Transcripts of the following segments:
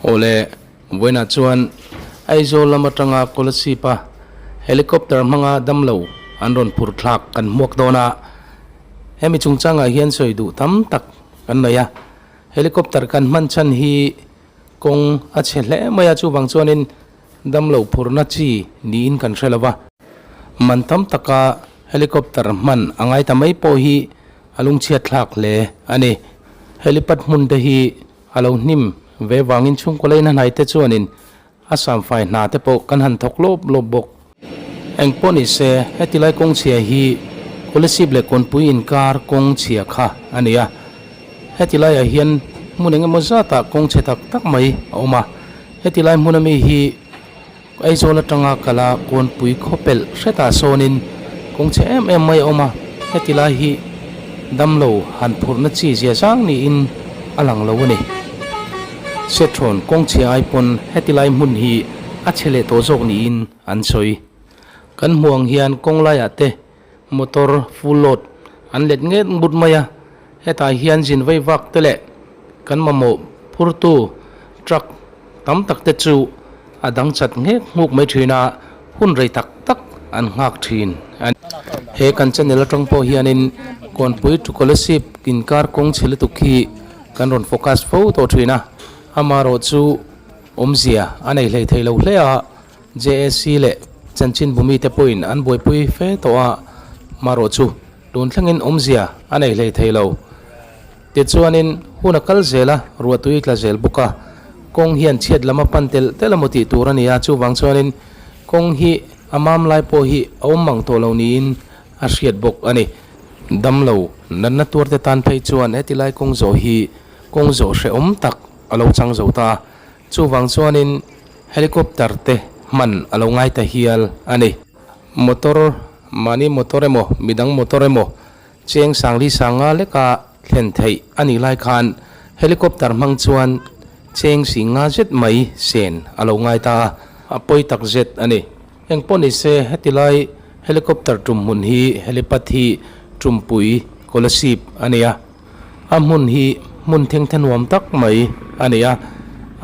Awle, vawiinah chuan Aizawl lam atanga Kolasib a helicopter hmanga damlo an rawn phur thlak kan hmuak dawn a, hemi chungchangah hian sawi duh tam tak kan nei a, helicopter kan hman chhan hi kawng a chhe hle mai a, chuvang chuanin damlo phurna chi niin kan hre lo va. Man tam taka helicopter hman a ngai ta mai pawh hi a lungchhiat thlak hle a ni. Helipad hmun te hi a lo hnim ve vangin chhungkaw leina hnai te chuanin a samfai hna te pawh kan han thawk lawp lawp bawk. Eng pawh ni se, heti lai kawng chhia hi Kolasib leh Kawnpui inkar kawng chhia kha a ni a. Heti laiah hian hmun eng emaw zatah kawng chhe tak tak mai a awm a. Heti lai hmun ami hi Aizawl atanga kala Kawnpui khawpelh hretah sawnin kawng chhe em em mai a awm a, heti lai hi damlo han phurhna chi zia zang niin a lang lo a ni. Sethawn kawng chhia ai pawn heti lai hmun hi a chhe leh tawh zawk niin an sawi. Kan hmuh ang hian kawng laiah te motor full load an let nget ngut mai a, hetah hian zin vei vak te leh kan mamawh phurtu truck tam tak te chu a dang chat nghek nghuk mai thin a, hun rei tak tak an nghak thin a ni. He kan channel atang pawh hianin Kawnpui to Kolasib inkar kawng chhe lutuk hi kan rawn focus fo tawh thin a, amaherawhchu awmzia a nei hlei thei lo hle a, JAC leh chanchin bumi te pawhin an buaipui fe tawh a, marawh chu tun thlengin awmzia a nei hlei thei lo. Tichuanin hun a kal zel a, ruahtui tla zel bawk a, kawng hian chhiat lam a pan telh telh emaw tih tur a ni a, chuvang chuanin kawng hi a mam lai pawh hi a awm mang tawh lo niin a hriat bawk a ni. Damlo natna tuar te tan phei chuan heti lai kawng zawh hi kawng zawh hrehawm tak a lo chang zo ta a, Chuvang chuanin helicopter te hman a lo ngai ta hial a ni. Motor, mahni motor emaw midang motor emaw cheng sangli sanga leka thlen theih a nih lai khan helicopter hmang chuan cheng si nga zet mai sen a lo ngai ta a, a pawi tak zet a ni. Engpawh ni se heti lai helicopter tum hmun hi helipad hi Tumpui Kolasib a ni a. A hmun hi hmun thengthe nuam tak mai a ni a,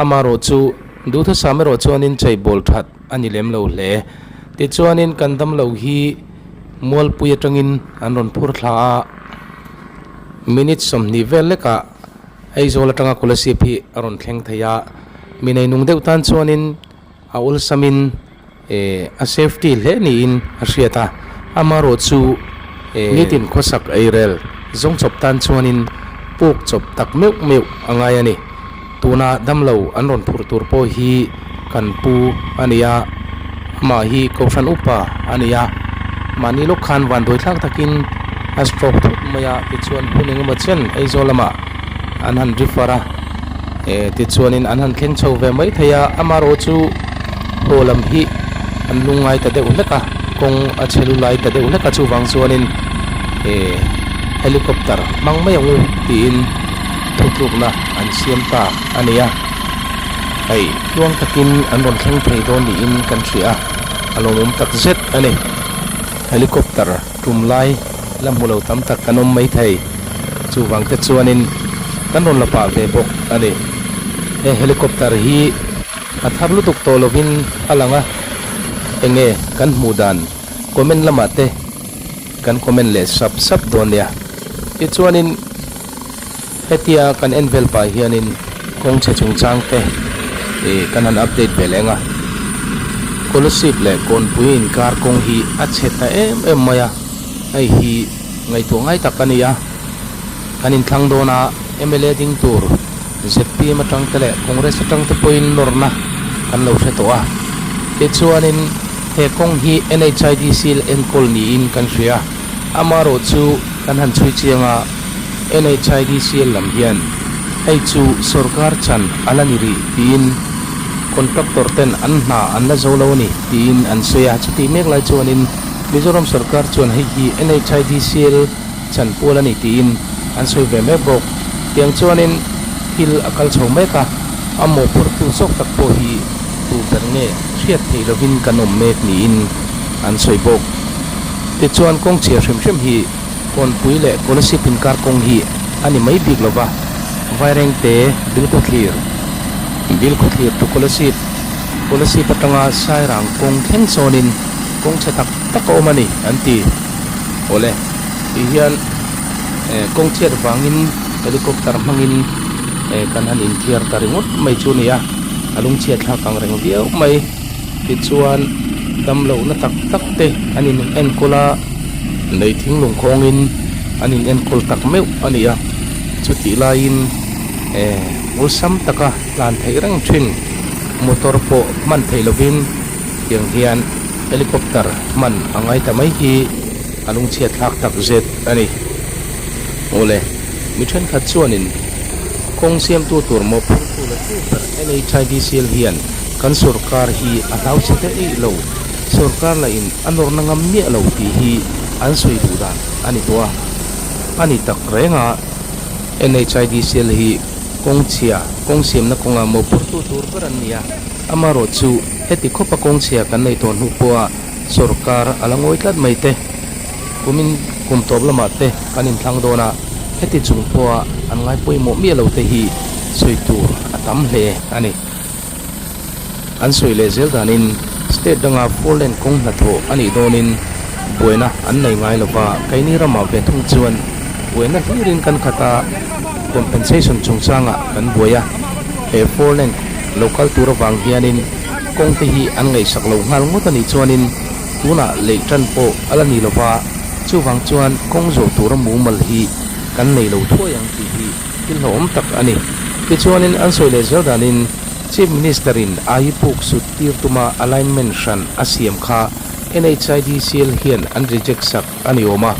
amaherawh chu duhthusam erawh chuanin cheibawl that a ni lem lo hle. Tichuanin kan damlo hi mualpui atangin an rawn phur thla a, minute 20 vel lekah Aizawl atanga Kolasib hi a rawn thleng thei a, mi neinung deuh tan chuanin a awlsamin a safety hle niin a hriat a, amaherawh chu nitin khawsak eirel zawng chawp tan chuanin puk chawp tak meuh meuh a ngai a ni. Tuna damlo an rawn phurh tur pawh hi kan pu a ni a, amah hi Kohhran upa a ni a, mahni lawk khan vanduai thlak takin a stroke thut mai a, tichuan hun engemaw chen Aizawl lamah an han refer a, tichuanin an han thleng chho ve mai thei a, amaherawh chu haw lam hi an lungngai ta deuh hlek a, kawng a chhe lu lai ta deuh hlek a, chuvang chuanin helicopter hmang mai ang u tiin thutlukna an siam ta a ni a, hei tluang takin an rawn thleng thei dawn niin kan hria a, a lawmawm tak zet a ni. Helicopter tum lai la hmu lo tam tak kan awm mai thei. Chuvang te chuanin kan rawn la pah ve bawk a ni. He helicopter hi a thar lutuk tawh lovin a lang a, enge kan hmuh dan comment lamah te kan comment leh sap sap dawn nia. Tichuanin hetia kan en vel pah hianin kawng chhe chungchang te ih kan han update ve leng a. Kolasib leh Kawnpui inkar kawng hi a chhe ta em em mai a, hei hi ngaihtuah ngai tak a ni a, kan inthlang dawn a, mla ding tur zpm atang te leh Congress atang te pawhin nawrna kan lo hre tawh a, tichuanin he kawng hi NHIDC enkawl niin kan hria, amaherawh chu kan han chhui chiang a, NHIDCL lam hian hei chu sorkar chan a la ni rih tiin contractor ten an hna an la zo lo a ni tiin an sawi a, chutih mek lai chuanin Mizoram sorkar chuan hei hi NHIDCL chan pual a ni tiin an sawi ve mek bawk. Tiang chuanin thil a kal chho mek a, a mawhphurtu zawk tak pawh hi tu ber nge hriat theih lovin kan awm mek niin an sawi bawk. Tichuan kawng chhia hrim hrim hi Kawnpui leh Kolasib inkar kawng hi a ni mai bik lova, Vairengte Bilkhawthlir. Bilkhawthlir to Kolasib, Kolasib atanga Sairang kawng thleng sawnin kawng chhe tak tak a awm a ni an ti. Awle, tih hian eh kawng chhiat vangin helicopter hmangin eh kan han inthiar ta ringawt mai chu a ni a, a lungchhiat thlak ang reng viau mai. Tichuan damlohna tak tak te an in enkawl a, lei thinglung khawngin an in enkawl tak meuh a ni a, chutih laiin eh awlsam taka tlan theih reng thin motor pawh hman theih lovin tiang hian helicopter hman a ngai ta mai hi a lungchhiat thlak tak zet a ni. Awle, mi thenkhat chuanin kawng siamtu tur mawhphurtu la tu ber NHIDCL hian kan sorkar hi a hlau chhe ta eih lo, sorkar lahin a nawrna ngam miah lo tih hi an sawi duh dan a ni tawh a. A ni tak reng a, NHIDCL hi kawng chhia, kawng siamna kawnga mawhphurtu tur ber an ni a, amaherawh chu heti khawpa kawng chhia kan nei tawh hnu pawha sorkar a la ngawi tlat mai te, kumin kum tawp lamah te kan inthlang dawn a, heti chung pawha an ngai pawimawh miah lo te hi sawi tur a tam hle a ni. An sawi leh zel danin state danga four lane kawng hnathawh a nih dawnin buaina an nei ngai lo va, keini ramah ve thung chuan buaina hlirin kan khat a, compensation chungchangah kan buai a, he four lane lo kal tur avang hianin kawng te hi an ngaihsak lo nghal ngawt a nih chuanin tunah lei tan pawh a la ni lo va, chuvang chuan kawng zawh tura mumal hi kan nei lo thuai ang tih hi thil hlauhawm tak a ni. Tichuanin an sawi leh zel danin Chief Minister-in Ahi puk sut tir tuma alignment hran a siam kha NHIDCL hian an reject sak a ni awm a,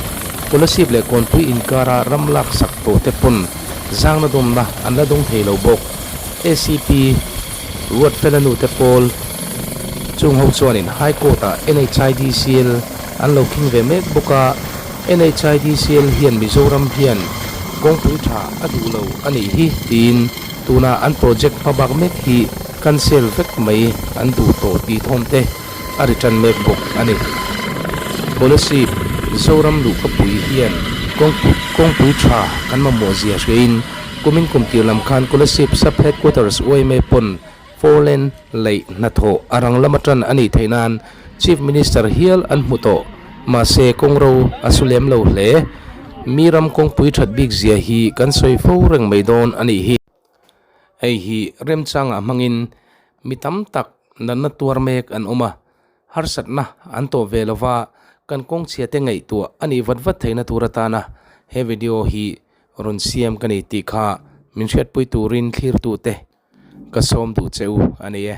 Kolasib leh Kawnpui inkara ram lak sak tawh te pawn zangna dawmna an la dawng thei lo bawk. ACP Ruatfela nute pawl chung ho chuanin High Court-ah NHIDCL an lo khing ve mek bawk a, NHIDCL hian Mizoram hian kawngpui tha a duh lo a nih hi tiin tuna an project hmabak mek hi cancel vek mai an duh tawh tih thawm te a ri tan mek bawk a ni. Kolasib Zoram luhkapui hian kawngpui tha kan mamawh zia hriain kumin kum tir lam khan Kolasib Sub Headquarters yma pawn Four lane leih hnathawh a rang lama tan a nih theih nan Chief Minister hial an hmu tawh. Mahse kawngro a su lem lo hle. Mi ram kawngpui that bik zia hi kan sawi fo reng mai dawn a nih hi. Hei hi remchangah hmangin mi tam tak natna tuar mek an awm a, harsatna an tawh ve lova kan kawngchhia te ngaihtuah a nih vat vat theihna tur atana he video hi rawn siam ka ni tih kha min hriatpui turin thlirtute Ka sawm duh che u a ni e.